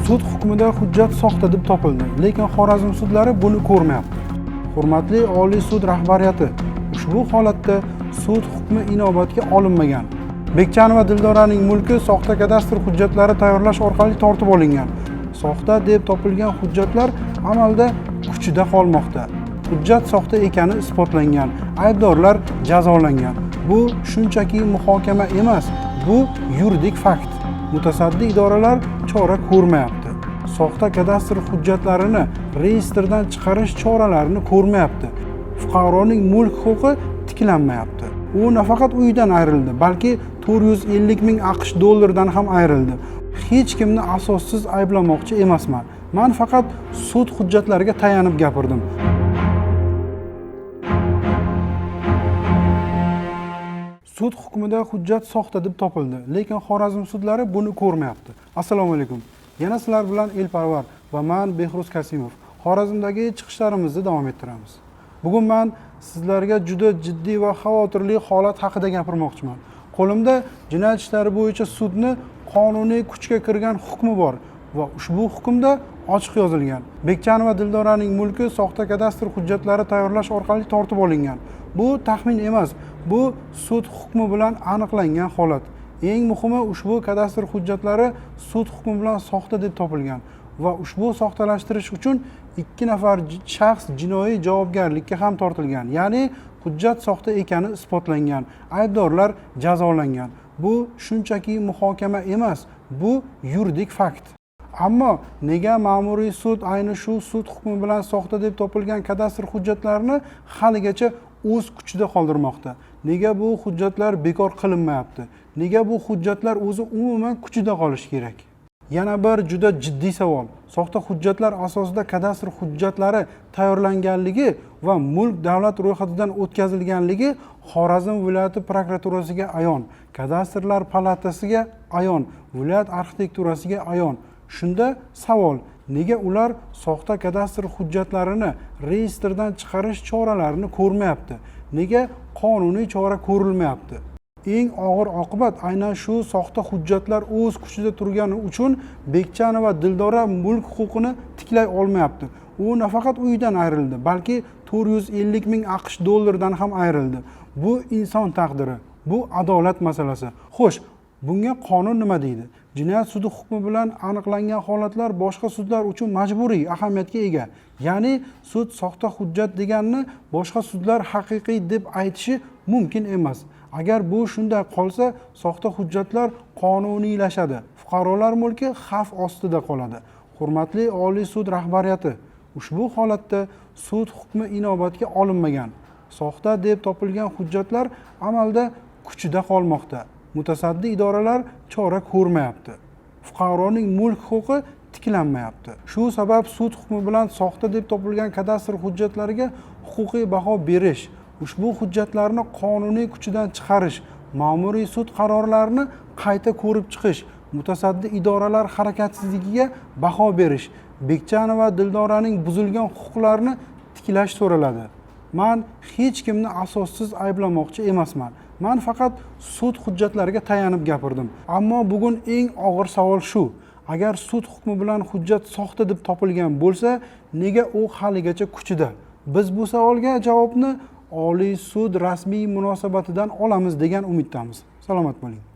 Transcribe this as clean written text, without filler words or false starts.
Sud hukmida hujjat soxta deb topildi, lekin Xorazm sudlari buni ko'rmayapti. Hurmatli Oliy sud rahbariyati, ushbu holatda sud hukmi inobatga olinmagan. Bekchanova Dildoraning mulki soxta kadastr hujjatlari tayyorlash orqali tortib olingan. Soxta deb topilgan hujjatlar amalda kuchida qolmoqda. Hujjat soxta ekani isbotlangan, aybdorlar jazolangan. Bu shunchaki muhokama emas, bu yuridik fakt. Mutasaddi idoralar chora ko'rmayapti. Soxta kadastr hujjatlarini reyestrdan chiqarish choralarini ko'rmayapti. Fuqaroning mulk huquqi tiklanmayapti. U nafaqat uyidan ayrildi, balki 450 ming AQSh dollaridan ham ayrildi. Hech kimni asossiz ayblamoqchi emasman. Men faqat sud hujjatlariga tayanib gapirdim. Sud hukmida hujjat soxta deb topildi, lekin Xorazm sudlari buni ko'rmayapti. Assalomu alaykum. Yana sizlar bilan Elparvar va men Behruz Kasimov. Xorazmdagi chiqishlarimizni davom ettiramiz. Bugun men sizlarga juda jiddiy va xavotirli holat haqida gapirmoqchiman. Qo'limda jinoyat ishlari bo'yicha sudni qonuniy kuchga kirgan hukmi bor va ushbu hukmda ochiq yozilgan. Bekchanova Dildoraning mulki soxta kadastr hujjatlari tayyorlash orqali tortib olingan. Bu taxmin emas, bu sud hukmi bilan aniqlangan holat. Eng muhimi, ushbu kadastr hujjatlari sud hukmi bilan soxta deb topilgan va ushbu soxtalashtirish uchun 2 nafar shaxs jinoiy javobgarlikka ham tortilgan. Ya'ni hujjat soxta ekani isbotlangan, aybdorlar jazolangan. Bu shunchaki muhokama emas, bu yuridik fakt. Ammo nega ma'muriy sud ayni shu sud hukmi bilan soxta deb topilgan kadastr hujjatlarini haligacha o'z kuchida qoldirmoqda? Nega bu hujjatlar bekor qilinmayapti? Nega bu hujjatlar o'zi umuman kuchida qolishi kerak? Yana bir juda jiddiy savol. Soxta hujjatlar asosida kadastr hujjatlari tayyorlanganligi va mulk davlat ro'yxatidan o'tkazilganligi Xorazm viloyati prokuraturasiga ayon, kadastrlar palatasiga ayon, viloyat arxitekturasiga ayon. Shunda savol, nega ular soxta kadastr hujjatlarini reyestrdan chiqarish choralarini ko'rmayapti? Nega qonuniy chora ko'rilmayapti? Eng og'ir oqibat aynan shu soxta hujjatlar o'z kuchida turgani uchun Bekchanova Dildora mulk huquqini tiklay olmayapti. U nafaqat uyidan ayrildi, balki 450 ming AQSh dollaridan ham ayrildi. Bu inson taqdiri, bu adolat masalasi. Xo'sh, bunga qonun nima deydi? Jinoyat sudi hukmi bilan aniqlangan holatlar boshqa sudlar uchun majburiy ahamiyatga ega. Ya'ni sud soxta hujjat deganini boshqa sudlar haqiqiy deb aytishi mumkin emas. Agar bu shunday qolsa, soxta hujjatlar qonuniylashadi. Fuqarolar mulki xavf ostida qoladi. Hurmatli Oliy sud rahbariyati, ushbu holatda sud hukmi inobatga olinmagan. Soxta deb topilgan hujjatlar amalda kuchida qolmoqda. Mutasaddi idoralar chora ko'rmayapti. Fuqaroning mulk huquqi tiklanmayapti. Shu sabab sud hukmi bilan soxta deb topilgan kadastr hujjatlariga huquqiy baho berish, ushbu hujjatlarni qonuniy kuchidan chiqarish, ma'muriy sud qarorlarini qayta ko'rib chiqish, mutasaddi idoralar harakatsizligiga baho berish, Bekchanova Dildoraning buzilgan huquqlarini tiklash so'raladi. Men hech kimni asossiz ayblamoqchi emasman. Men faqat sud hujjatlariga tayanib gapirdim. Ammo bugun eng og'ir savol shu. Agar sud hukmi bilan hujjat soxta deb topilgan bo'lsa, nega u haligacha kuchida? Biz bu savolga javobni Oliy sud rasmiy munosabatidan olamiz degan umiddamiz. Salomat bo'ling.